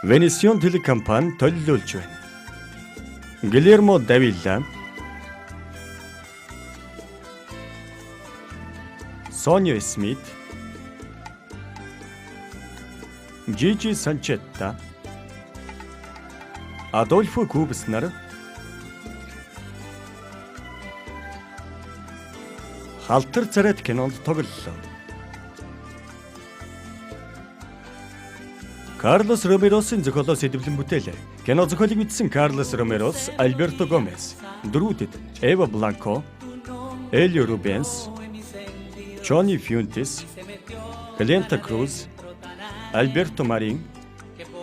Венесион телекомпани төлөөлж байна. Гильермо Давила, Сонио Смит, Жижи Санчетта, Адольфо Кубс нар Халтар царайт кинонд тоглолоо. Карлос Ромеросын зохиолоос сэдвлэн бүтээлээ. Кино зохиолыг бичсэн Карлос Ромерос, Альберто Гомес, дөрүүдэд Эва Бланко, Элио Рубенс, Джонни Фюнтес, Глента Круз, Альберто Марин,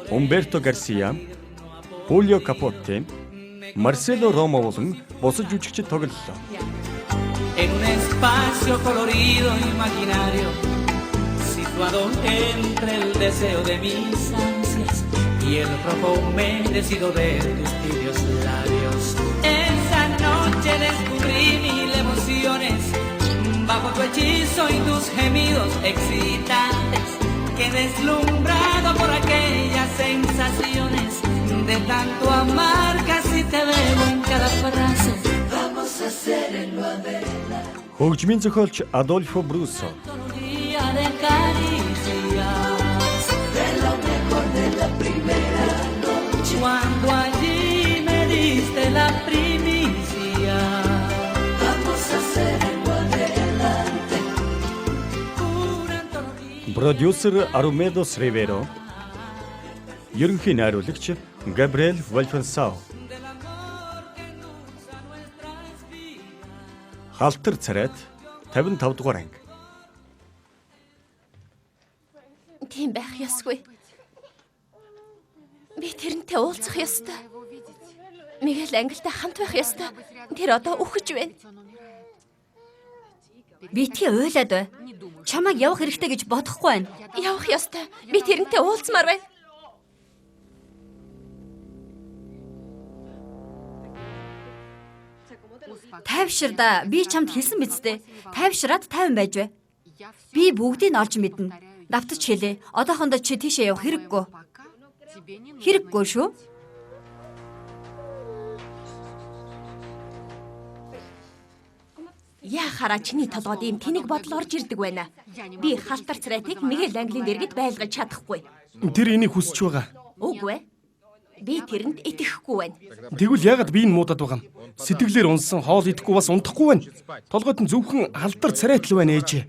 Умберто Гарсиа, Хулио Капотте, Марсело Ромо болон бусад жүжигчид тоглолоо. En un espacio colorido imaginario, situado entre el deseo de mis ansias y el rojo humedecido de tus tibios labios. Esa noche descubrí mil emociones bajo tu hechizo y tus gemidos excitantes. Quedé deslumbrado por aquellas sensaciones de tanto amar, casi te bebo en cada frase. Vamos a hacer en lo adelante. Хөгжмийн зохиолч Адольфо Брусо, Antología de caricias. De lo mejor de la primera noche. Cuando allí me diste la primicia. Vamos a hacer en lo adelante. Una antología. Продюсер Арумедос Риверо, ерөнхий найруулагч Габриэл Вальфенсау. Del amor que endulza nuestras vidas. Халтар царайт 55 дугаар анги. Тийм байх ёсгүй. Би тэрнтэй уулзах ёстой. Мигэл Англитай хамт байх ёстой. Тэр одоо үхэж байна. Битгий уйлаад бай. Чамайг явах хэрэгтэй гэж бодохгүй байна. Явах ёстой. Би тэрнтэй уулзмаар байна. Тайвшир да. Би чамд хэлсэн биз дээ. Тайвшраад тайван байж бай. Би бүгдийг нь олж мэднэ. Давтаж хэлээ. Одоохондоо чи тийшээ явах хэрэггүй. Хэрэггүй шүү. Яхаараа чиний толгойд ийм тэнэг бодол орж ирдэг байна. Би халтар царайтыг Мигэл Английн дэргэд байлгаж чадахгүй. Тэр энийг хүсэж байгаа. Үгүй ээ. Би тэрэнд итгэхгүй байна. Тэгвэл яагаад би энэ муудад байгаа юм? Сэтгэлээр унсан, хоол идэхгүй бас унтахгүй байна. Толгойд нь зөвхөн халдар царайтл байна ээжээ.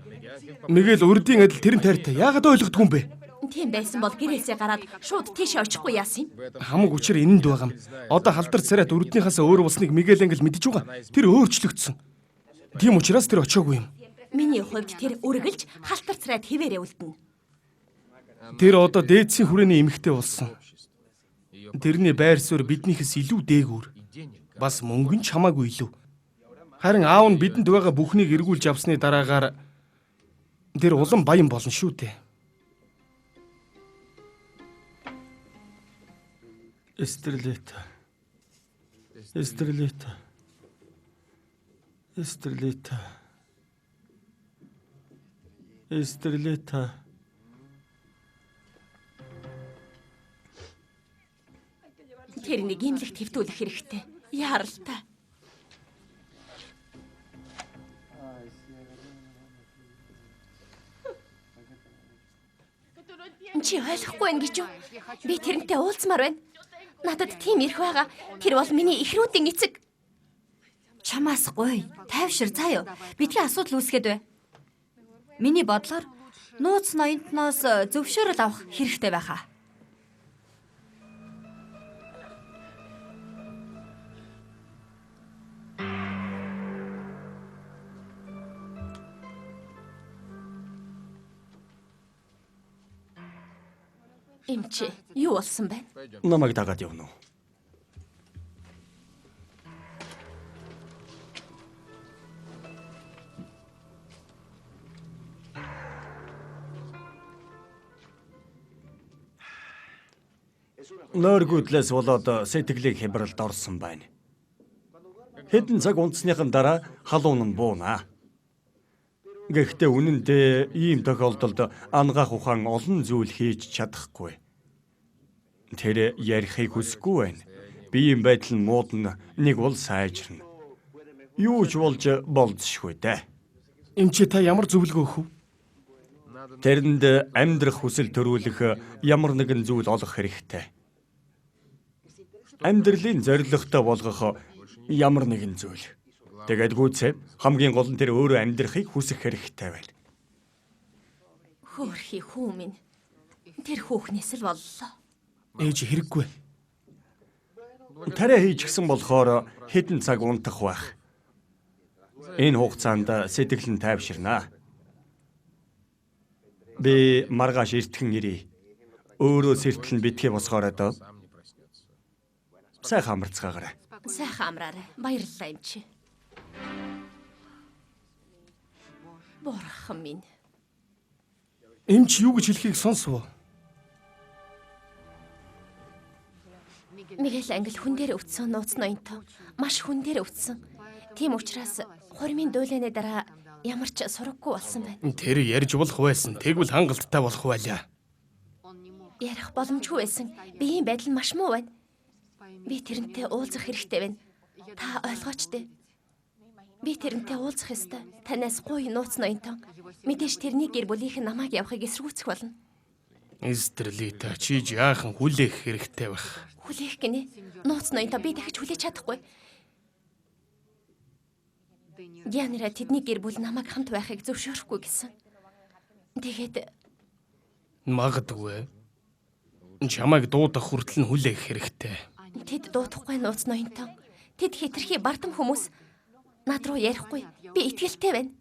Мэгэл урдийн адил тэрэн тайртай. Яагаад ойлгодгүй юм бэ? Тийм байсан бол гэрээсээ гараад шууд тийшээ очихгүй яасан юм? Хамаг учир энэнд байгаа юм. Одоо халдар царайт урдныхаас өөр болсныг Мигэл ангил мэдэж байгаа. Тэр өөрчлөгдсөн. Тийм учраас тэр очиагүй юм. Миний хувьд тэр үргэлж халтар царайт хിവэрэ үлдэнэ. Тэр одоо дээдсийн хүрээний эмэгтэй болсон. Тэрний байр суурь биднийхээс илүү дээгүүр. Бас мөнгө нь ч хамаагүй илүү. Харин аав нь бидэнд байгаа бүхнийг эргүүлж авсны дараагаар тэр улам баян болно шүү дээ. Эстерлита. Эстерлита. Эстерлита. Эстерлита. Тэрнийг имлэгт хэвтүүлэх хэрэгтэй. Яаралтай. Чи ойлгохгүй байна гэж юу? Би тэрнтэй уулзмаар байна. Надад тийм эрх байгаа. Тэр бол миний эхрүүдийн эцэг. Чамаас гоё. Тайвшир заяа. Битгий асуудал үүсгээд бай. Миний бодлоор нууц ноёнтноос зөвшөөрөл авах хэрэгтэй байхаа. Эмч, юу болсон бэ? Намайг дагаад явна уу? Нойргүйдлээс болоод сэтгэлийн хямралд орсон байна. Хэдэн цаг унтсныхан дараа халуун нь буунаа. Гэхдээ үнэн дээр ийм тохиолдолд ангаах ухаан олон зүйл хийж чадахгүй. Тэр ярихыг хүсэхгүй байна. Биеийн байдал нь муудна, нэг бол сайжирна. Юу ч болж болзошгүй дээ. Эмчээ та ямар зөвлөгөө өгөх вэ? Тэрэнд амьдрах хүсэл төрүүлэх ямар нэгэн зүйл олох хэрэгтэй. Амьдралын зорилготой болгох ямар нэгэн зүйл. Тэгээд гүйцээ хамгийн гол нь тэр өөрөө амьдрахыг хүсэх хэрэгтэй байна. Хөөрхий хүү минь. Тэр хүүхнээс л боллоо. Ээж хэрэггүй. Тариа хийчихсэн болохоор хэдэн цаг унтах байх. Энэ хугацаанд сэтгэл нь тайвширнаа. Би маргааш эртхэн ирье. Өөрөө сэртэл нь битгий босгоорой доо. Сайхан амарцгаагаарай. Сайхан амраарай. Баярлалаа эмч. Бурхан минь. Эмч юу гэж хэлхийг сонсов уу? Мигэл Англи хүн дээр өвдсөн нууц ноёнтой. Маш хүн дээр өвдсөн. Тийм учраас хурмын дуулааны дараа ямар ч сураггүй болсон байна. Тэр ярьж болох байсан. Тэгвэл хангалттай болох байлаа. Ярих боломжгүй байсан. Биеийн байдал нь маш муу байна. Би тэрнтэй уулзах хэрэгтэй байна. Та ойлгооч дээ. Би тэрнтэй уулзах ёстой. Танаас гуй нууц ноёнтой. Мэдээж тэрний гэр бүлийнх нь намайг явахыг эсэргүүцэх болно. Эстерлита чи жаахан хүлээх хэрэгтэй байх. Хүлээх гинэ. Нууц ноёнтой би дахиж хүлээж чадахгүй. Гянера тэдний гэр бүл намайг хамт байхыг зөвшөөрөхгүй гэсэн. Тэгээд Магадгүй. Чамайг дуудах хүртэл нь хүлээх хэрэгтэй. Тэд дуудахгүй нууц ноёнтой. Тэд хитрхи бардам хүмүүс над руу ярихгүй. Би итгэлтэй байна.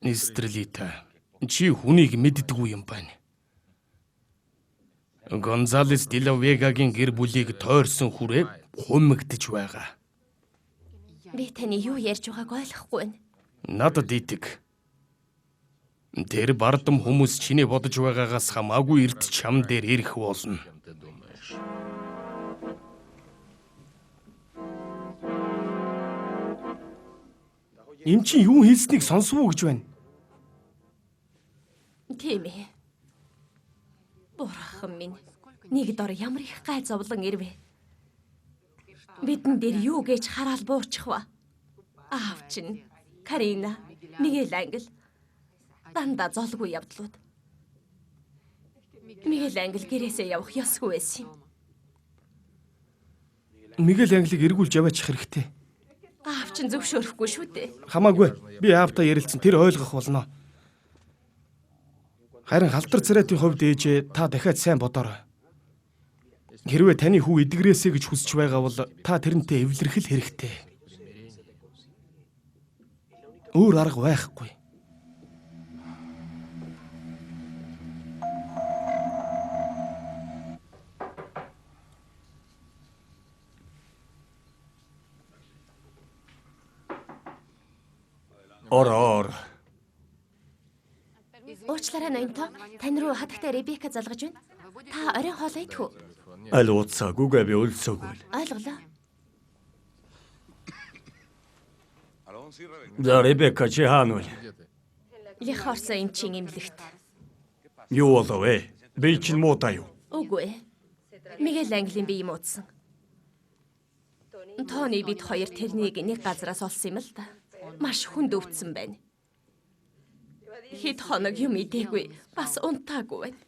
Эстерлита чи хүнийг мэддэггүй юм байна. Гонзалес де ла Вегагийн гэр бүлийг тойрсон хүрээ хумигдж байгаа. Би таны юу ярьж байгааг ойлгохгүй байна. Надад итэг. Тэр бардам хүмүүс чиний бодож байгаагаас хамаагүй эрт чам дээр ирэх болно. Эм чи юу хэлснийг сонсов уу гэж байна. Тийм ээ. Бурхан минь. Нэг дор ямар их гай зовлон ирвэ. Бидэн дээр юу гэж хараал буурчих вэ? Аав чинь, Карина, Мигэл Ангел дандаа золгүй явдлууд. Мигэл Ангел гэрээсээ явах ёсгүй байсан юм. Мигэл Англиг эргүүлж яваачих хэрэгтэй. Аав чинь зөвшөөрөхгүй шүү дээ. Хамаагүй. Би аавтаа ярилцсан тэр ойлгох болно. Харин халтар царайтын хувьд ээжээ та дахиад сайн бодоорой. Хэрвээ таны хүү эдгэрээсэй гэж хүсэж байгаа бол та тэрнтэй эвлэрэх л хэрэгтэй. Өөр арга байхгүй. Ор ор. Уучлаарай ноёнтоо. Тань руу хатагтай Ребека залгаж байна. Та оройн хоол идэх үү? Аль ууцаагүйгээ би өлсөөгүй. Ойлголоо. За Ребека чи хаана вэ? Лих орсон эмчийн эмнэлэгт. Юу болов вэ? Би чинь муудаа юу? Үгүй ээ. Мигэл Английн бие муудсан. Тони бид хоёр тэрнийг нэг газараас олсон юм л да. Маш хүнд өвдсөн байна. Хэд хоног юм идээгүй, бас унтаагүй байна.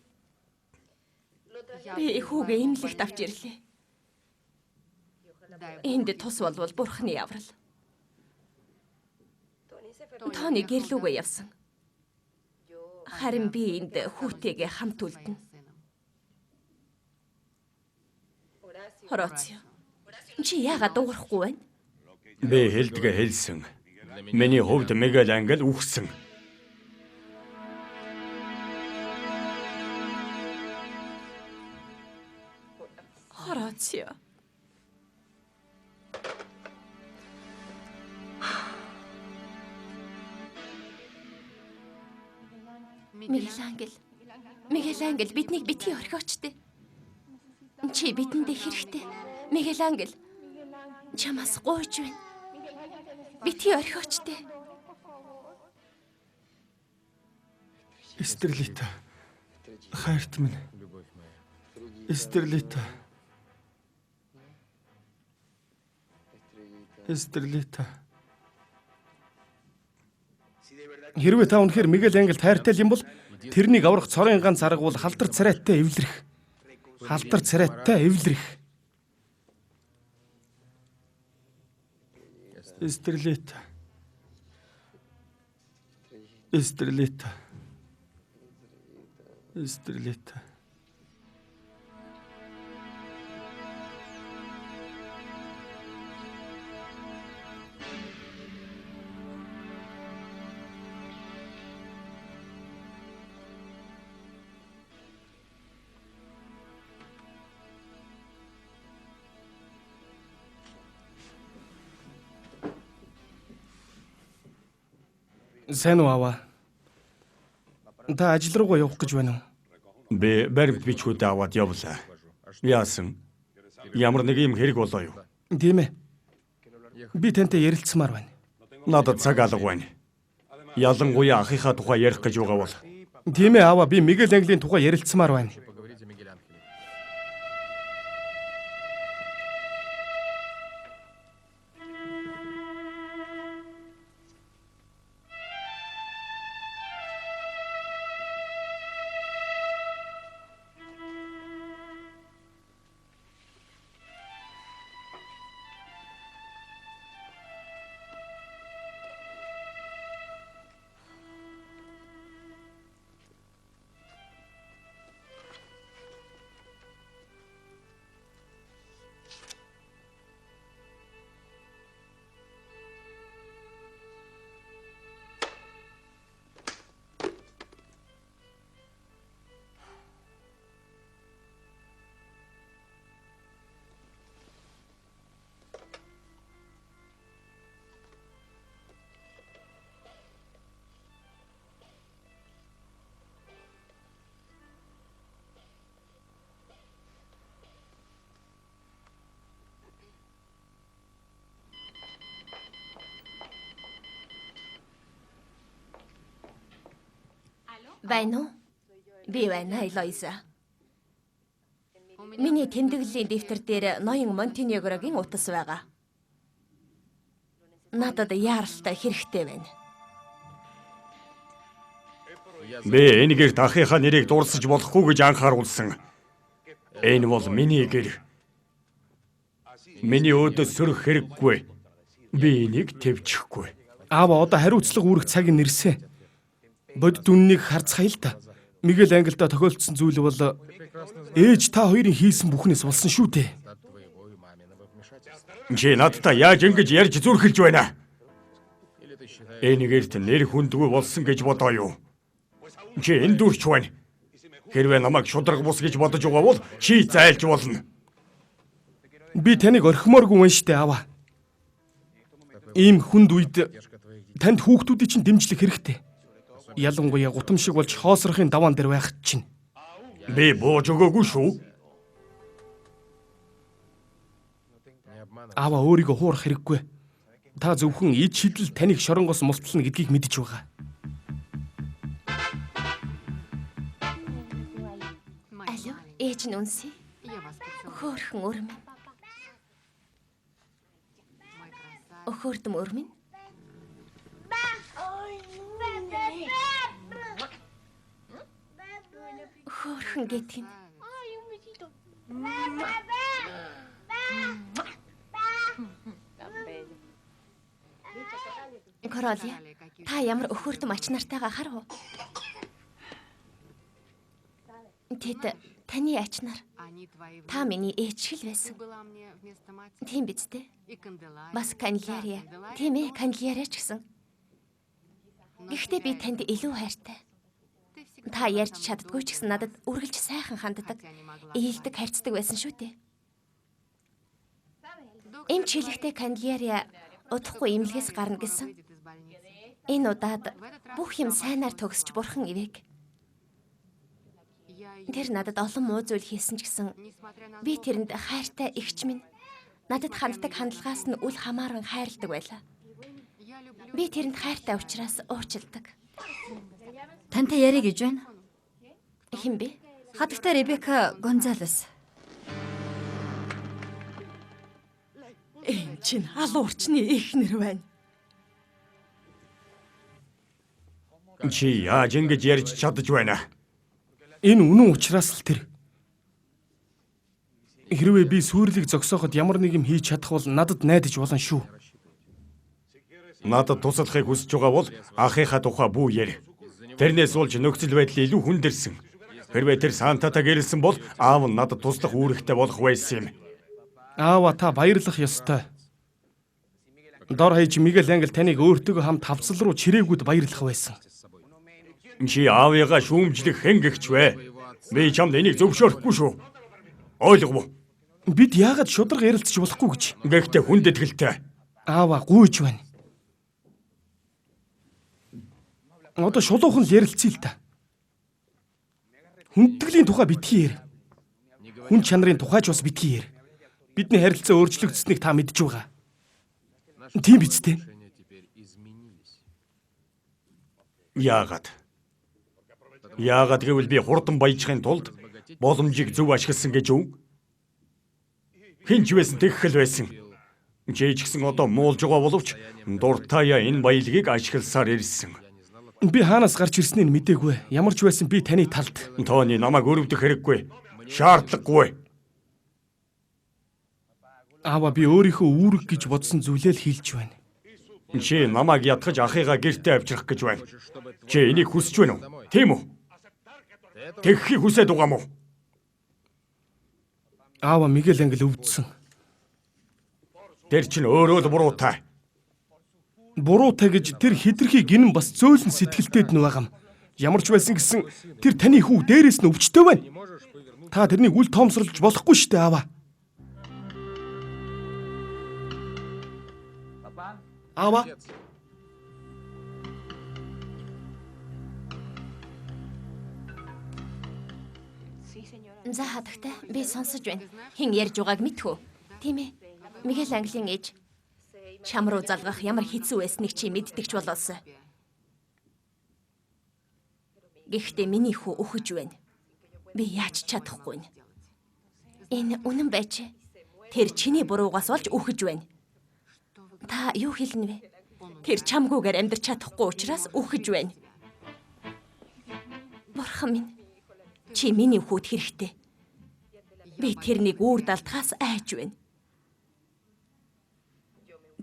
Би хүүгээ эмнэлэгт авч ирлээ. Энд тус болвол бурхны аврал. Тони гэрлүүгээ явсан. Харин би энд хүүтэйгээ хамт үлдэнэ. Хороцио. Чи яагаад дуугарахгүй байна? Би хэлдгээ хэлсэн. Миний хувьд Мигэл Ангел үхсэн. Хороцио. Мигэл Ангел. Мигэл Ангел биднийг битгий орхиоч дээ. Чи бидэндээ хэрэгтэй. Мигэл Ангел. Чамаас гуйж байна. Битгий орхиоч дээ. Эстерлита. Хайрт минь. Эстерлита. Эстерлита. Хэрвээ та үнэхээр Мигель Ангелд хайртай юм бол тэрнийг аврах цорын ганц арга бол халдар царайтай эвлэрэх. Халдар царайтай эвлэрэх. Эстерлита. Эстерлита. Эстерлита. Сайн уу аваа? Та ажил руугаа явах гэж байна уу? Би баримт бичгүүдээ аваад явлаа. Яасан? Ямар нэг юм хэрэг болоо юу? Тийм ээ. Би тантай ярилцмаар байна. Надад цаг алга байна. Ялангуяа ахынхаа тухай ярих гэж байгаа бол Тийм ээ аваа, би Мигель Английн тухай ярилцмаар байна. Байна уу? Би байна, Элоиза. Миний тэмдэглэлийн дэвтэр дээр ноён Монтенегрогийн утас байгаа. Надад яаралтай хэрэгтэй байна. би энэ гэрт ахынхаа нэрийг дурсаж болохгүй гэж анхааруулсан. Энэ бол миний гэр. Миний өөдөөс сөрөх хэрэггүй. Би энийг тэвчихгүй. Аава, одоо хариуцлага үүрэх цаг нь ирсэн. Бодит үннийг харцгаая л та. Мигель Ангелда тохиолдсон зүйл бол ээж та хоёрын хийсэн бүхнээс болсон шүү дээ. Чи надтай яаж ингэж ярьж зүрхэлж байна? Энэ гэрт нэр хүндгүй болсон гэж бодоо юу? Чи энэ дүрч байна. Хэрвээ намайг шударга бус гэж бодож байгаа бол чи зайлж болно. Би таныг орхимооргүй байна штэ аваа. Ийм хүнд үед танд хүүхдүүдийн чинь дэмжлэг хэрэгтэй. Ялангуяа гутам шиг болж хоосрохын даваан дээр байх чинь. Би бууж өгөөгүй шүү. Аава өөрийгөө хуурах хэрэггүй. Та зөвхөн ид шидэл таныг шоронгоос мултлана гэдгийг мэдэж байгаа. Алло, ээж нь үнсэе. Хөөхөн өр минь. Өхөрдөм өр минь. Хөөхөн гэдэг нь. Короли, та ямар өхөрдөм ач нартайгаа харав уу? Тэд таны ач нар. Та миний ээж шиг л байсан. Тийм биз дээ? Бас Канделария. Тийм ээ, Канделария ч гэсэн. Гэхдээ би танд илүү хайртай. Та ярьж чаддгүй ч гэсэн надад үргэлж сайхан ханддаг, ээлдэг харьцдаг байсан шүү дээ. Эмч хэлэхдээ Канделария удахгүй эмнэлгээс гарна гэсэн. Энэ удаад бүх юм сайнаар төгсөж бурхан ивэг. Тэр надад олон муу зүйл хийсэн ч гэсэн би тэрэнд хайртай эгч минь надад ханддаг хандлагаас нь үл хамааран хайрладаг байлаа. Би тэрэнд хайртай учраас уучилдаг. Тантай ярих гэж байна. Хэн бэ? Хатагтай Ребека Гонзалес. чинь алуурчны эхнэр байна. Чи яаж ингэж ярьж чадаж байна? Энэ үнэн учраас л тэр. Хэрвээ би сүрлийг зогсооход ямар нэг юм хийж чадах бол надад найдаж болно шүү. Надад туслахыг хүсэж байгаа бол ахынхаа тухай бүү яри. Тэрнээс болж нөхцөл байдал илүү хүндэрсэн. Хэрвээ тэр Сантатай гэрэлсэн бол аав нь надад туслах үүрэгтэй болох байсан юм. Аава та баярлах ёстой. Дор хаяж Мигэл Ангел таныг өөртөөгөө хамт хавцал руу чирээгүүд баярлах байсан. Чи аавыгаа шүүмжлэх хэн гэгч вэ? Би чамд энийг зөвшөөрөхгүй шүү. Ойлгов уу? Бид яагаад шударга ярилцж болохгүй гэж. Гэхдээ хүнд итгэлтэй. Аава гүйж байна. Одоо шулуухан л ярилцъя л та. Хүндэтгэлийн тухай битгий яар. Хүн чанарын тухай ч бас битгий яар. Бидний харилцаа өөрчлөгдсөнийг та мэдж байгаа. Тийм биз дээ? Яагаад? Яагаад гэвэл би хурдан баяжхын тулд боломжийг зөв ашигласан гэж үү? Хэн ч байсан тэгхэл байсан. Чи ч гэсэн одоо муулж байгаа боловч дуртаяа энэ баялагийг ашигласаар ирсэн. Би хаанаас гарч ирснийг мдээгүй. Ямар ч байсан би таны талд. Тооны намайг өрөвдөх хэрэггүй. Шаардлагагүй. Аава би өөрийнхөө үүрэг гэж бодсон зүйлээ л хэлж байна. Чи намайг ятгах ахыгаа гэртээ авчрах гэж байна. Чи энийг хүсэж байна уу? Тийм үү? Тэгхийг хүсээд байгаа мó? Аава Мигэл Ангел өвдсөн. Тэр чинь өөрөө л буруутай. Буруутай гэж тэр хитрхи гинэн бас зөөлөн сэтгэлтэйд нь байгам. Ямар ч байсан гэсэн тэр таны хүү дээрээс нь өвчтэй байна. Та тэрнийг үл тоомсорлож болохгүй шүү дээ аава. Аава. За хатагтай би сонсож байна. Хэн ярьж байгааг мэдхүү. Тийм ээ. Мигэл Английн ээж чам руу залгах ямар хэцүү байсныг чи мэддэг ч болоосой. Гэхдээ миний хүү өөхөж байна. Би яаж чадахгүй нь. Энэ үнэн байж. Тэр чиний буруугаас болж өөхөж байна. Та юу хэлнэ вэ? Тэр чамгүйгээр амьдрч чадахгүй учраас өөхөж байна. Бурхан минь, чи миний хүүд хэрэгтэй. Би тэрнийг үүр далдахаас айж байна.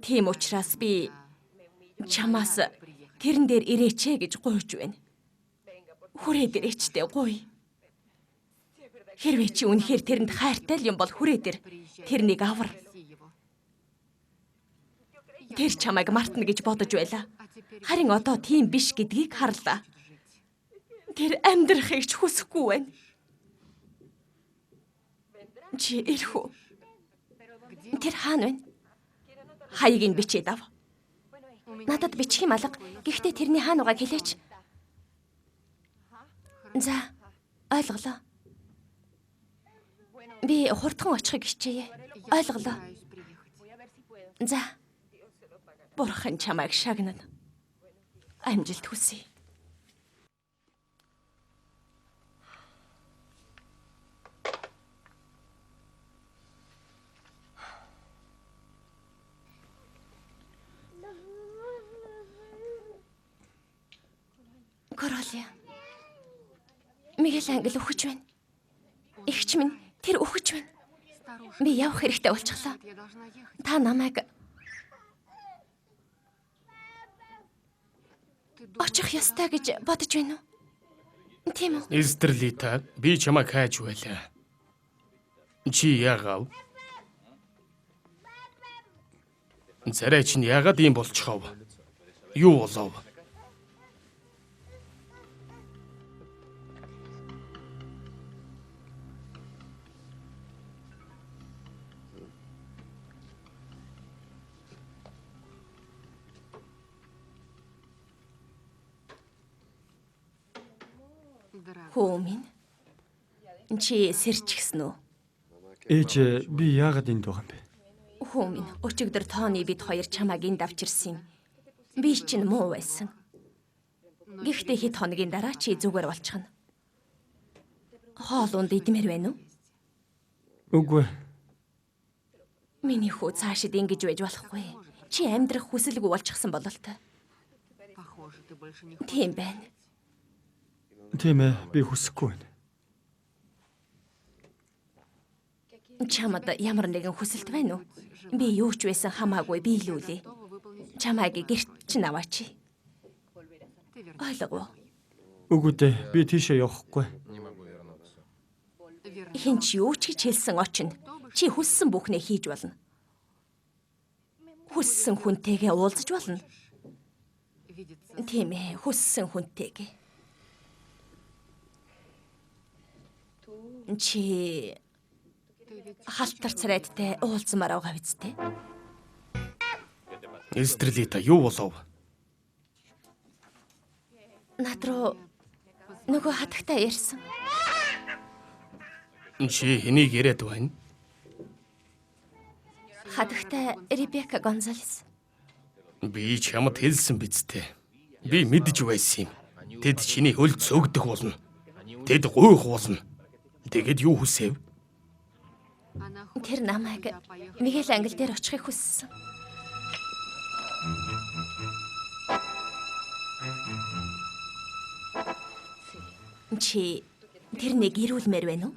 Тийм учраас би чамаас тэрэн дээр ирээч ээ гэж гуйж байна. Хүрээд ирээчтэй гуй. Хэрвээ чи үнэхээр тэрэнд хайртай л юм бол хүрээд ир. Тэрнийг авар. Тэр чамайг мартна гэж бодож байлаа. Харин одоо тийм биш гэдгийг харлаа. Тэр амьдрахыг ч хүсэхгүй байна. Чи ирэх үү? Тэр хаана вэ? Хаяг нь бичээд ав. Надад бичих юм алга. Гэхдээ тэрний хаана байгааг хэлээч. За, ойлголоо. Би хурдхан очихыг хичээе. Ойлголоо. За. Бурхан чамайг шагнана. Амжилт хүсье. Короля. Мигэл Ангел үхэж байна. Эгч минь тэр үхэж байна. Би явах хэрэгтэй болчихлоо. Та намайг очих ёстой гэж бодож байна уу? Тийм үү? Эстерлита, би чамайг хайж байлаа. Чи яагаав? Царай чинь яагаад ийм болчихов? Юу болов? Хүү минь. Чи сэрчихсэн үү? Ээж би яагаад энд байгаа юм бэ? Хүү минь, өчигдөр Тони бид хоёр чамайг энд авчирсан юм. Би чинь муу байсан. Гэхдээ хэд хоногийн дараа чи зүгээр болчихно. Хоол унд идмээр байна уу? Үгүй. Миний хүү цаашид ингэж байж болохгүй. Чи амьдрах хүсэлгүй болчихсон бололтой. Тийм байна. Тийм ээ, би хүсэхгүй байна. Чамд ямар нэгэн хүсэлт байна уу? Би юу ч байсан хамаагүй биелүүлье. Чамайг гэрт чинь аваач. Ойлгов уу? Үгүй дээ, би тийшээ явахгүй. Хэн ч юу ч гэж хэлсэн очино. Чи хүссэн бүхнээ хийж болно. Хүссэн хүнтэйгээ уулзаж болно. Тийм ээ, хүссэн хүнтэйгээ. Чи халтар царайдтай уулзмаар байгаа биз дээ? Эстрелита юу болов? Над руу нөгөө хатагтай ярьсан. Чи хэнийг яриад байна? Хатагтай Ребека Гонзалес. Би чамд хэлсэн биз дээ. Би мэдж байсан юм. Тэд чиний хөл цөгдөх болно. Тэд гуйх болно. Тэгэд юу хүсэв? Тэр намайг Мигэл англи дээр очихыг хүссэн. Чи тэрнийг ирүүлмээр байна уу?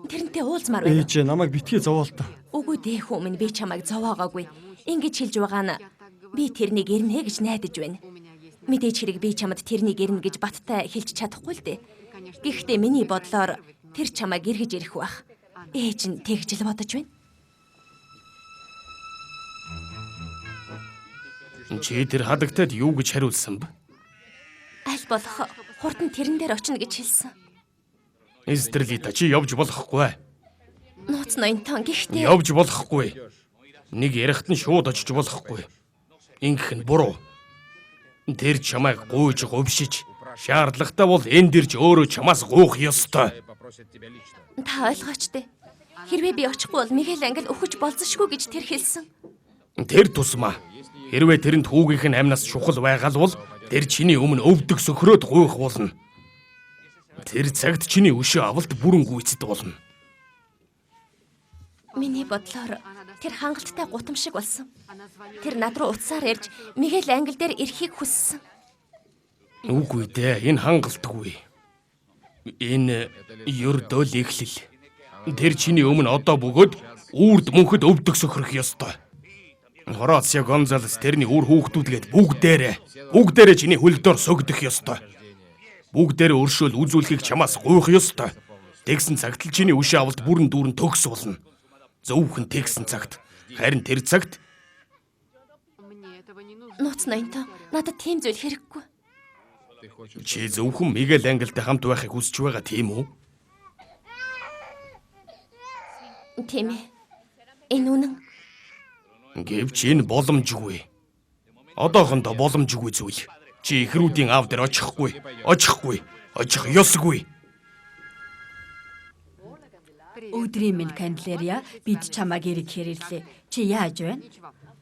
Тэрнтэй уулзмаар байна уу? Ээж намайг битгий зовоол та. Үгүй дээ хүү минь, би чамайг зовоогоогүй. Ингэж хэлж байгаа нь би тэрнийг ирнэ гэж найдаж байна. Мэдээж хэрэг би чамд тэрнийг ирнэ гэж баттай хэлж чадахгүй л дээ. Гэхдээ миний бодлоор тэр чамайг эргэж ирэх байх. Ээж нь тэгж л бодож байна. Чи тэр хадагтад юу гэж хариулсан бэ? Аль болох хурдан тэрэн дээр очино гэж хэлсэн. Эстрелита чи явж болохгүй. Нууц ноёнтон гэхдээ Явж болохгүй. Нэг ярихт нь шууд очиж болохгүй. Ингэх нь буруу. Тэр чамайг гуйж говшиж шаардлагатай бол энд ирж өөрөө чамаас гуйх ёстой. Та ойлгооч дээ. Хэрвээ би очихгүй бол Мигэл англи өхөж болзошгүй гэж тэр хэлсэн. Тэр тусмаа хэрвээ тэрэнд хүүгийнх нь амнаас чухал байгаа л бол тэр чиний өмнө өвдөг сөхрөөд гуйх болно. Тэр цагт чиний өшөө авалт бүрэн гүйцэд болно. Миний бодлоор тэр хангалттай гутам шиг болсон. Тэр над руу утсаар ярьж Мигэл англи дээр ирэхийг хүссэн. Үгүй дээ, энэ хангалтгүй. Энэ ердөө л эхлэл. Тэр чиний өмнө одоо бөгөөд үрд мөнхөд өвдөг сөхрөх ёстой. Хорацио Гонзалес тэрний үр хүүхдүүдгээд бүгдээрээ бүгдээрээ чиний хөл дор сөгдөх ёстой. Бүгдээрээ өршөөл үзүүлэхийг чамаас гуйх ёстой. Тэгсэн цагт л чиний өшөө авалт бүрэн дүүрэн төгс болно. Зөвхөн тэгсэн цагт. Харин тэр цагт Нууц ноёнтон надад тийм зүйл хэрэггүй. чи зөвхөн Мигэл Англитай хамт байхыг хүсэж байгаа тийм үү? Тийм ээ. Энэ үнэн. Гэвч энэ боломжгүй. Одоохондоо боломжгүй зүйл. Чи ихрүүдийн аав дээр очихгүй, очихгүй, очих ёсгүй. Өдрийн минь Канделария, бид чамайг ирэхээр ирлээ. Чи яаж байна?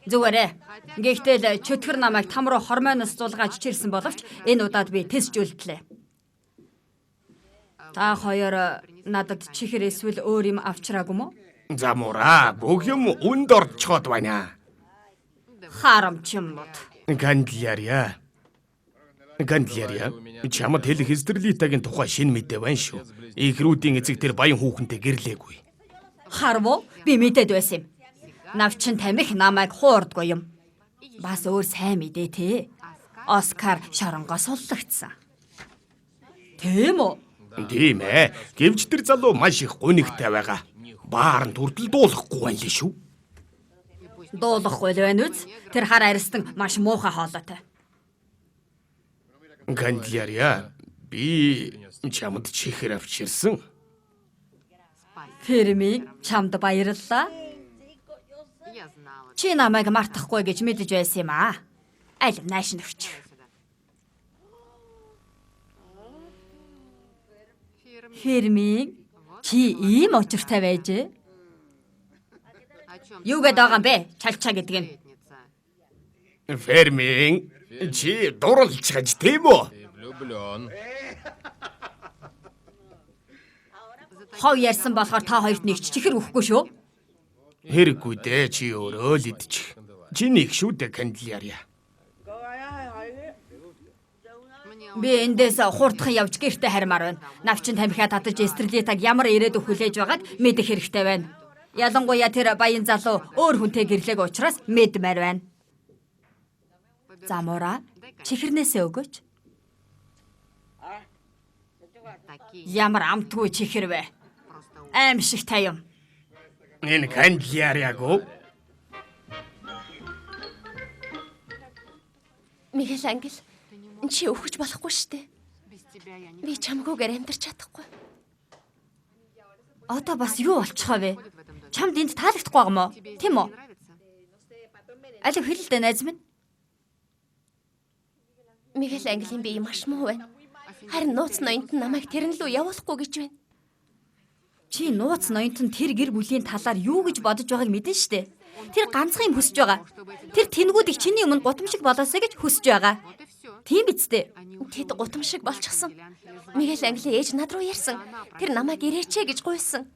Зүгээрээ. Гэхдээ л чөтгөр намайг там руу хормойноос зулгааж чирсэн боловч энэ удаад би тэсч үлдлээ. Та хоёр надад чихэр эсвэл өөр юм авчраагүй мө? Замураа бүх юм үнд орчход байна. Харамчмод. Канделария. Канделария. Чамд хэлэх Эстерлитагийн тухай шинэ мэдээ байна шүү. Ихрүүдийн эцэг тэр баян хүүхэнтэй гэрлээгүй. Харвуу би мэдээд байсан юм. Навчин тамхи намайг хуурдгүй юм. Бас өөр сайн мэдээ те. Оскар шоронгоо суллагдсан. Тийм үү? Тийм ээ. Гэвч тэр залуу маш их гунигтай байгаа. Бааранд хүртэл дуулахгүй байна лээ шүү. Дуулахгүй л байна үз. Тэр хар аристан маш муухай хоолойтой. Канделария. Би чамд чихэр авчирсан. Ферми чамд баярлалаа. Чи намайг мартахгүй гэж мэдэж байсан юм аа. Аль нааш нөхч. Ферми чи ийм учиртай байжээ. Юу гээд байгаа юм бэ? Чалчаа гэдэг нь. Фермин чи дурлцгаж тийм үү? Влюблен. Хов ярьсан болохоор та хоёрт нэг ч чихэр өгөхгүй шүү. Хэрэггүй дээ чи өөрөө л идчих. Чиний их шүү дээ Канделария. Би эндээс хурдхан явж гэрте хармаар байна. Навчин тамхиа татаж Эстрелитаг ямар ирээдүй хүлээж байгааг мэдэх хэрэгтэй байна. Ялангуяа тэр баян залуу өөр хүнтэй гэрлээг учраас мэдмээр байна. Замуура чихэрнээсээ өгөөч. Ямар амтгүй чихэр вэ? Аим шиг тайван. Энэ Канделарияг уу? Мигэл Ангел чи өвхөж болохгүй штэ. Би чамгүйгээр амьдарч чадахгүй. Одоо бас юу болчихоо вэ? Чамд энд таалагдахгүй байгаа мó? Тийм үү? Алив хэлэл дээ найз минь. Мигэл Английн бие маш муу байна. Харин нууц ноёнт нь намайг тэрэн лүү явуулахгүй гэж байна. Чи нууц ноёнт нь тэр гэр бүлийн талаар юу гэж бодож байгааг мэдэн штэ. Тэр ганцхан юм хүсэж байгаа. Тэр тэнгүүдийг чиний өмнө гутамшиг болоосой гэж хүсэж байгаа. Тийм биз дээ. Тэд гутамшиг болчихсон. Мигэл Английн ээж над руу ярьсан. Тэр намайг ирээч гэж гуйсан.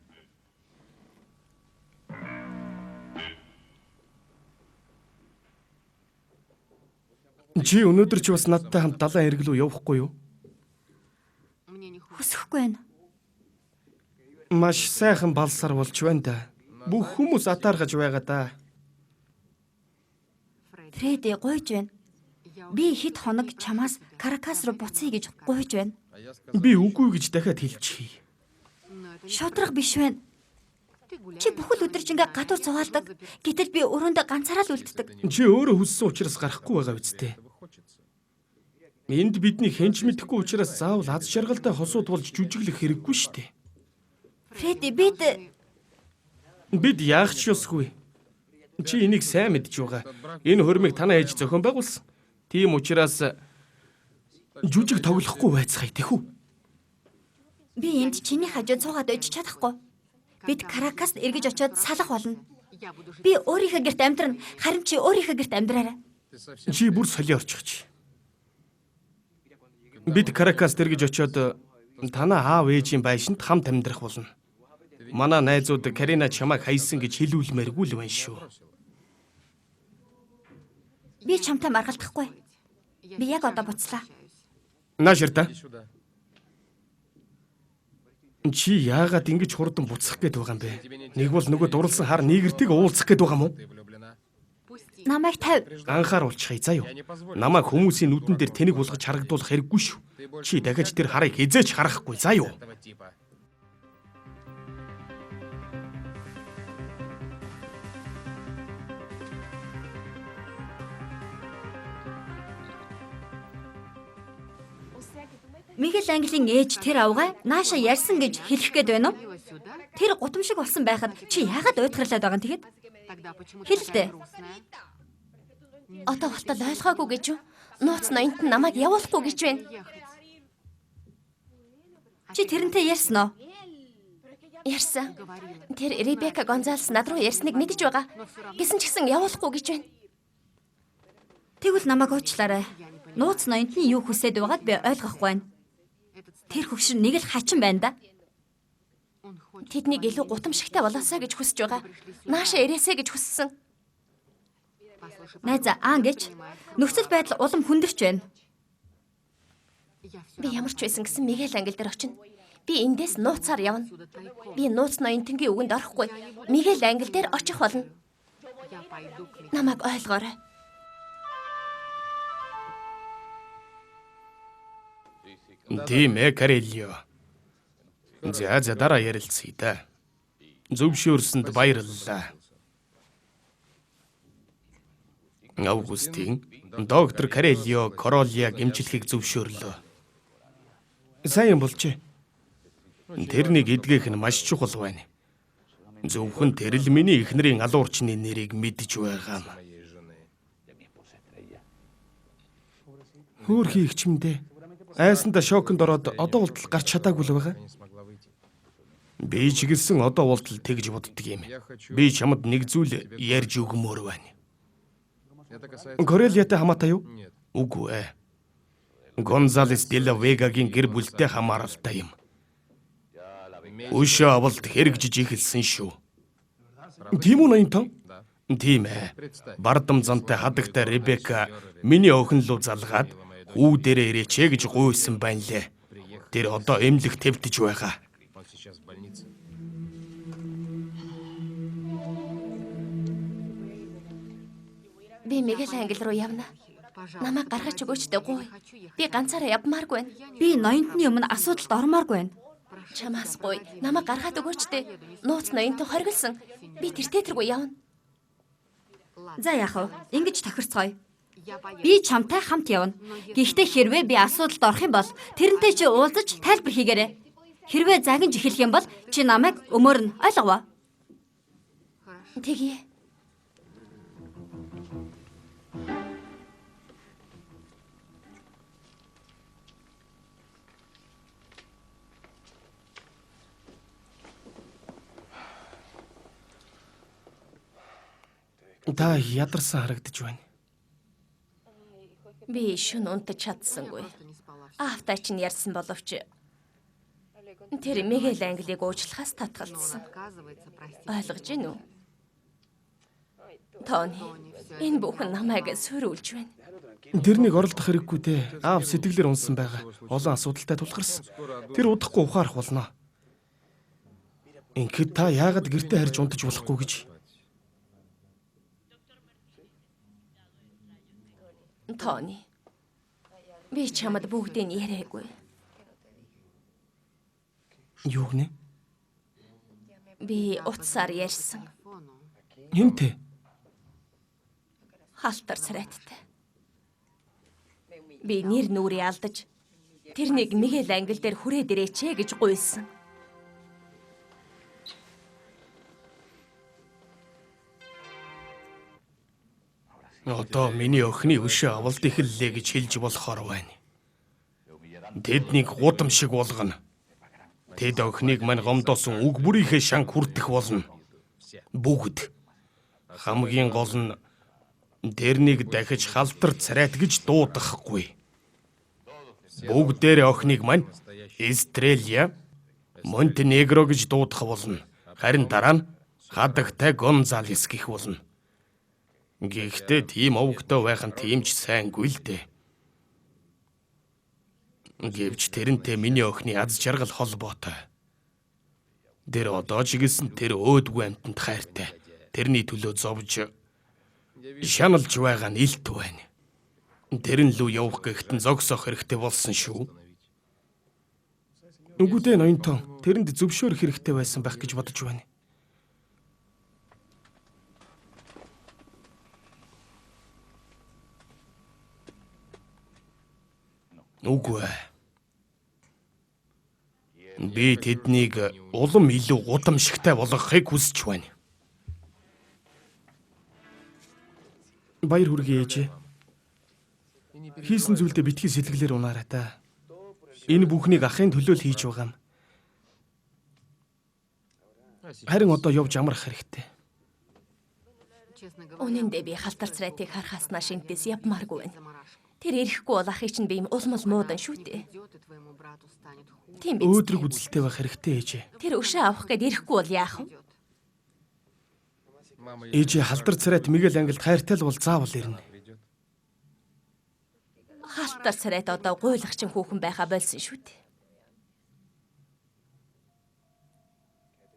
Чи өнөөдөр ч бас надтай хамт далайн эрэг лүү явахгүй юу? Хүсэхгүй байна. Маш сайхан балсар болж байна да. Бүх хүмүүс атаархаж байгаа да. Фредди гуйж байна. Би хэд хоног чамаас Каракас руу буцъя гэж гуйж байна. Би үгүй гэж дахиад хэлчихье. Шудраг биш байна. Чи бүхэл өдөржингөө гадуур зугаалдаг. Гэтэл би өрөөндөө ганцаараа л үлддэг. Чи өөрөө хүссэн учраас гарахгүй байгаа биз дээ. Энд бидний хэн ч мэдэхгүй учраас заавал аз жаргалтай хосууд болж жүжиглэх хэрэггүй шүү дээ. Фредди бид Бид яах ч ёсгүй. Чи энийг сайн мэдж байгаа. Энэ хөрмийг танаа ээж зохион байгуулсан. Тийм учраас жүжиг тоглохгүй байцгаая тэхүү. би энд чиний хажууд суугаад байж чадахгүй. Бид Каракаст эргэж очиод салах болно. Би өөрийнхөө гэрт амьдрна. Харин чи өөрийнхөө гэрт амьдраарай. Чи бүр соли орчихч. Бид Каракаст эргэж очиод танаа аав ээжийн байшинд хамт амьдрах болно. Манай найзууд Карина чамайг хайсан гэж хэлүүлмээргүй л байна шүү. Би чамтай маргалдахгүй. Би яг одоо буцлаа. Наашир та. Чи яагаад ингэж хурдан буцах гээд байгаа юм бэ? Нэг бол нөгөө дурлсан хар нийгэртийг уулзах гээд байгаа юм уу? Намайг тавь. Анхааруулчихъя заа юу. Намайг хүмүүсийн нүдэн дээр тэнэг булгаж харагдуулах хэрэггүй шүү. Чи дахиж тэр харыг хизээч харахгүй заа юу. Мигэл Английн ээж тэр авгай нааша ярьсан гэж хэлэх гээд байна уу? Тэр гутамшиг болсон байхад чи яагаад уйтгарлаад байгаа юм тэгэд? Хэл л дээ. Одоо болтол ойлгоогүй гэж юу? Нууц ноёнт нь намайг явуулахгүй гэж байна. Чи тэрнтэй ярьсан уу? Ярьсан. Тэр Ребека Гонзалес над руу ярьсныг мэдэж байгаа. Гэсэн ч гэсэн явуулахгүй гэж байна. Тэгвэл намайг уучлаарай. Нууц ноёнт нь юу хүсээд байгааг би ойлгохгүй байна. Тэр хөгшин нэг л хачин байна да. Тэднийг илүү гутамшигтай болоосаа гэж хүсэж байгаа. Нааша ирээсэй гэж хүссэн. Найз аа гэж нөхцөл байдал улам хүндэрч байна. Би ямар ч байсан гэсэн Мигэл ангил дээр очино. Би эндээс нууцаар явна. Би нууц ноёнтонгийн үгэнд орохгүй. Мигэл ангил дээр очих болно. Намайг ойлгоорой. Тийм ээ, Карелио. За за дараа ярилцъя да. Зөвшөөрсөнд баярлалаа. Августин, доктор Карелио Королиаг эмчлэхийг зөвшөөрлөө. Сайн юм болжээ. Тэрнийг эдгэх нь маш чухал байна. Зөвхөн тэр л миний эхнэрийн алуурчны нэрийг мэдж байгаа юм. Хөөхий ихчмэндээ. Айсанда шоконд ороод одоо болтол гарч чадаагүй л байгаа. Би ч гэсэн одоо болтол тэгж боддөг юм. Би чамд нэг зүйл ярьж өгмөр байна. Корелиатай хамаатай юу? Үгүй ээ. Гонзалес де ла Вегагийн гэр бүлтэй хамааралтай юм. Өшөө авалт хэрэгжиж эхэлсэн шүү. Тийм үү ноёнтон? Тийм ээ. Бардам зантай хадагтай Ребека миний охин руу залгаад хүү дээрээ ирээч ээ гэж гуйсан байна лээ. Тэр одоо эмнэлэг твдэж байгаа. Би Мигэл англи руу явна. Намайг гаргаж өгөөч дээ гуй. Би ганцаараа явмааргүй байна. Би ноёнтны өмнө асуудалд ормооргүй байна. Чамаас гуй. Намайг гаргаад өгөөч дээ. Нууц ноёнтой хоригдсан. Би тэртээ тэргүй явна. За яах вэ? Ингэж тохирцгоё. Би чамтай хамт явна. Гэхдээ хэрвээ би асуудалд орох юм бол тэрнтэй чи уулзаж тайлбар хийгээрэй. Хэрвээ загинж эхэлэх юм бол чи намайг өмөөрнө. Ойлгов уу? Тэгье. Та ядарсан харагдаж байна. Би шөнө унтаж чадсангүй. Аавтай чинь ярьсан боловч тэр Мигэл Англиг уучлахаас татгалцсан. Ойлгож гин үү? Тони, энэ бүхэн намайг сөрүүлж байна. Тэрнийг оролдох хэрэггүй дээ. Аав сэтгэлээр унсан байгаа. Олон асуудалтай тулгарсан. Тэр удахгүй ухаарах болно. Ингээд та яагаад гэртээ харж унтаж болохгүй гэж? Тони. Би чамд бүгдийг нь яриаггүй. Юу гинэ? Би утсаар ярьсан. Хинтээ? Халтар царайттай. Би нэр нүрээ алдаж тэрнийг Мигэл англи дээр хүрээд ирээч ээ гэж гуйсан. Одоо миний охины өшөө авалт эхэллээ гэж хэлж болохоор байна. Тэднийг гудам шиг болгоно. Тэд охиныг мань гомдоосон үг бүрийнхээ шанг хүртэх болно. Бүгд. Хамгийн гол нь тэрнийг дахиж халтар царайт гэж дуудахгүй. Бүгдээр охиныг мань Эстрелия, Монтенегро гэж дуудах болно. Харин дараа нь хадагтай Гонзалес гэх болно. Гэхдээ тийм овогтой байх нь тийм ч сайнгүй л дээ. Гэвч тэрнтэй миний охины аз жаргал холбоотой. Тэр одоо ч гэсэн тэр өөдгүй амьтанд хайртай. Тэрний төлөө зовж шаналж байгаа нь илт байна. Тэрэн лүү явах гэхэд нь зогсоох хэрэгтэй болсон шүү. Үгүй дээ ноёнтон тэрэнд зөвшөөрөх хэрэгтэй байсан байх гэж бодож байна. Үгүй ээ. Би тэднийг улам илүү гудамжигтай болгохыг хүсэж байна. Баяр хүргэе ээжээ. Хийсэн зүйлдээ битгий сэтгэлээр унаарай та. Энэ бүхнийг ахын төлөө л хийж байгаа юм. Харин одоо явж амрах хэрэгтэй. Үнэн дээр би халтар царайтыг харахаас нааш энтээс явмааргүй байна. Тэр ирэхгүй бол ахыг чинь би юм улмал муудан шүү дээ. Тийм биз? Өөдрөг үзэлтэй байх хэрэгтэй ээжээ. Тэр өшөө авах гээд ирэхгүй бол яах вэ? Ээжээ халдар царайт Мигэл Англид хайртай л бол заавал ирнэ. Халтар царайт одоо гуйлагчин хүүхэн байхаа болсон шүү дээ.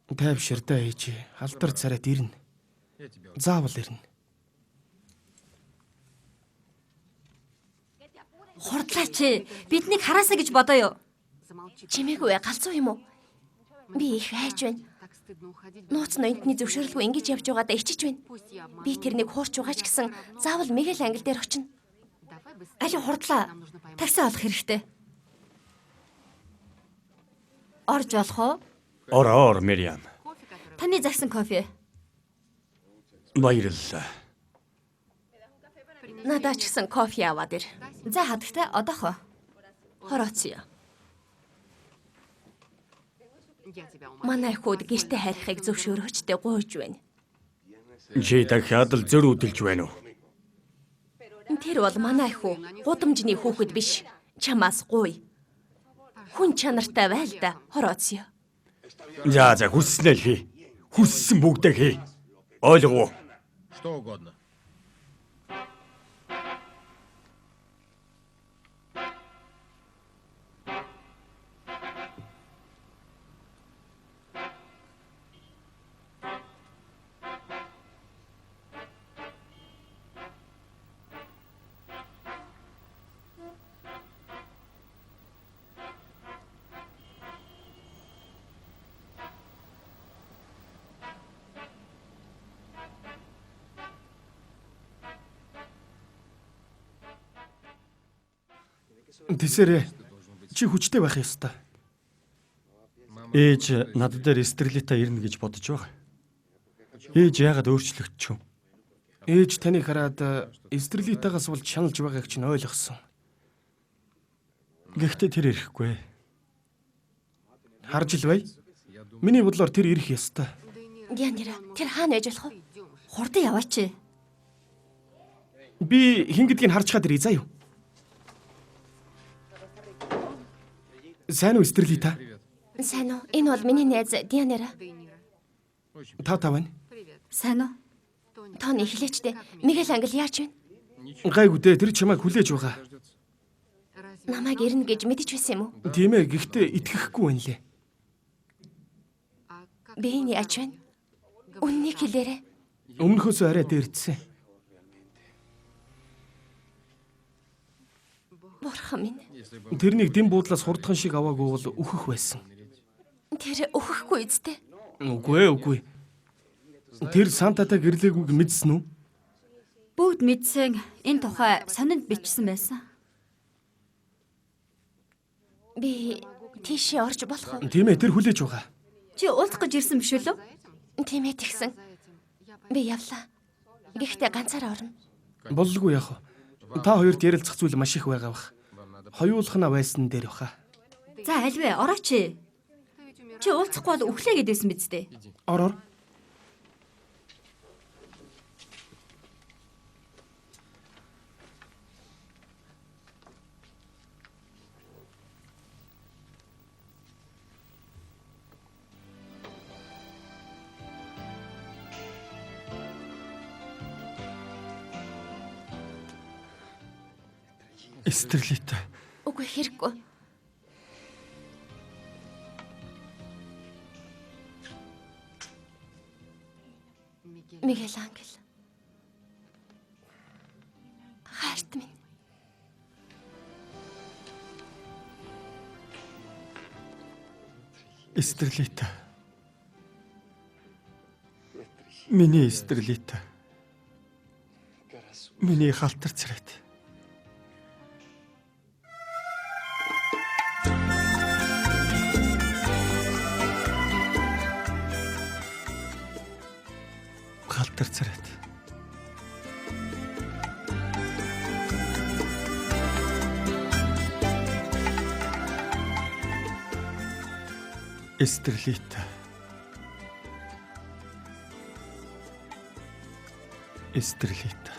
Тайвширдаа ээжээ. Халдар царайт ирнэ. Заавал ирнэ. Хурдлаач. Биднийг хараасаа гэж бодоё. Чимээгүй галзуу юм уу? Би их айж байна. Нууц ноёнтны зөвшөөрлгүй ингэж явж байгаадаа ичиж байна. Би тэрнийг хуурч байгаа ч гэсэн заавал Мигэл англи дээр очино. Али хурдлаа. Такси олох хэрэгтэй. Орж болох уу? Ор ор Мириам. Таны загсан кофе. Баярлалаа. Надаа ч гэсэн кофе аваад ир. За хадагтай одоохоо. Хороцъё. Манай хүүд гэрте харихыг зөвшөөрөөч дээ гуйж байна. Чи дахиад л зөр үдэлж байна уу? Тэр бол манай хүү, гудамжны хүүхэд биш. Чамаас гуй. Хүн чанартай байл да, Хороцъё. За за хүсснээ л хий. Хүссэн бүгдээ хий. Ойлгов уу? Что угодно. Тэсэрээ чи хүчтэй байх ёстой. Ээж над дээр Эстерлита ирнэ гэж бодож байгаа. Ээж яагаад өөрчлөгдчих вэ? Ээж таныг хараад Эстерлитагаас болж шаналж байгааг чинь ойлгосон. Гэхдээ тэр ирэхгүй. Харж ил бай. Миний бодлоор тэр ирэх ёстой. Дианера, тэр хаана байж болох вэ? Хурдан яваач. Би хэн гэдгийг харж чад ирье заа юу. Сайн уу Эстерлита? Сайн уу? Энэ бол миний найз Дианера. Та та байна. Сайн уу? Тони эхлээч дээ. Мигэл Ангел яаж вэ? Гайгүй дээ тэр чамайг хүлээж байгаа. Намайг ирнэ гэж мэдэж байсан юм уу? Тийм ээ гэхдээ итгэхгүй байна лээ. Би энэ яаж вэ? Үннийг хэлээрэй. Өмнөхөөсөө арай дээрдсэн. Бурхан минь. Тэрнийг дэм буудлаас хурдхан шиг аваагүй бол өөхөх байсан. Тэр өөхөхгүй үсттэй. Үгүй ээ үгүй. Тэр Сантатай гэрлээгүйг мэдсэн үү? Бүгд мэдсэн энэ тухай сонинд бичсэн байсан. Би тийшээ орж болох уу? Тийм ээ тэр хүлээж байгаа. Чи уулзах гэж ирсэн биш үү? Тийм ээ тэгсэн. Би явлаа. Гэхдээ ганцаараа орно. Боллгүй яах вэ? Та хоёрт ярилцах зүйл маш их байгаа бах. Хоёулахна байсан дээр баха. За аль вэ? Орооч. Чи уулзахгүй бол өглөө гэдээсэн биз дээ. Ор ор. Эстерлита. Үгүй хэрэггүй. Мигэл Ангел. Хайрт минь. Эстерлита. Миний Эстерлита. Миний халтар царайт. Халтар царайт. Эстерлита. Эстерлита.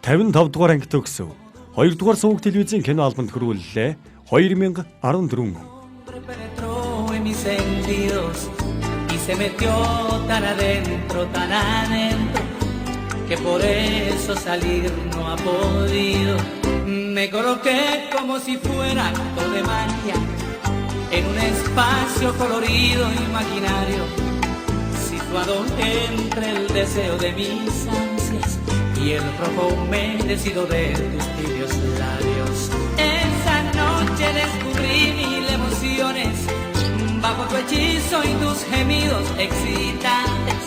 55 дугаар анги төгсөв. 2 дугаар суваг телевизийн кино албанд хөрвүүллээ. 2014 он. Penetró en mis sentidos y se metió tan adentro, que por eso salir no ha podido. Me coloqué como si fuera acto de magia en un espacio colorido imaginario, situado entre el deseo de mis ansias y el rojo humedecido de tus tibios labios. Esa noche descubrí mil emociones bajo tu hechizo y tus gemidos excitantes.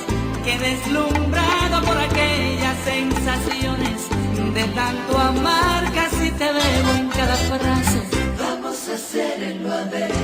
Quedé deslumbrado por aquellas sensaciones de tanto amar, casi te bebo en cada frase. Vamos a hacer el 9.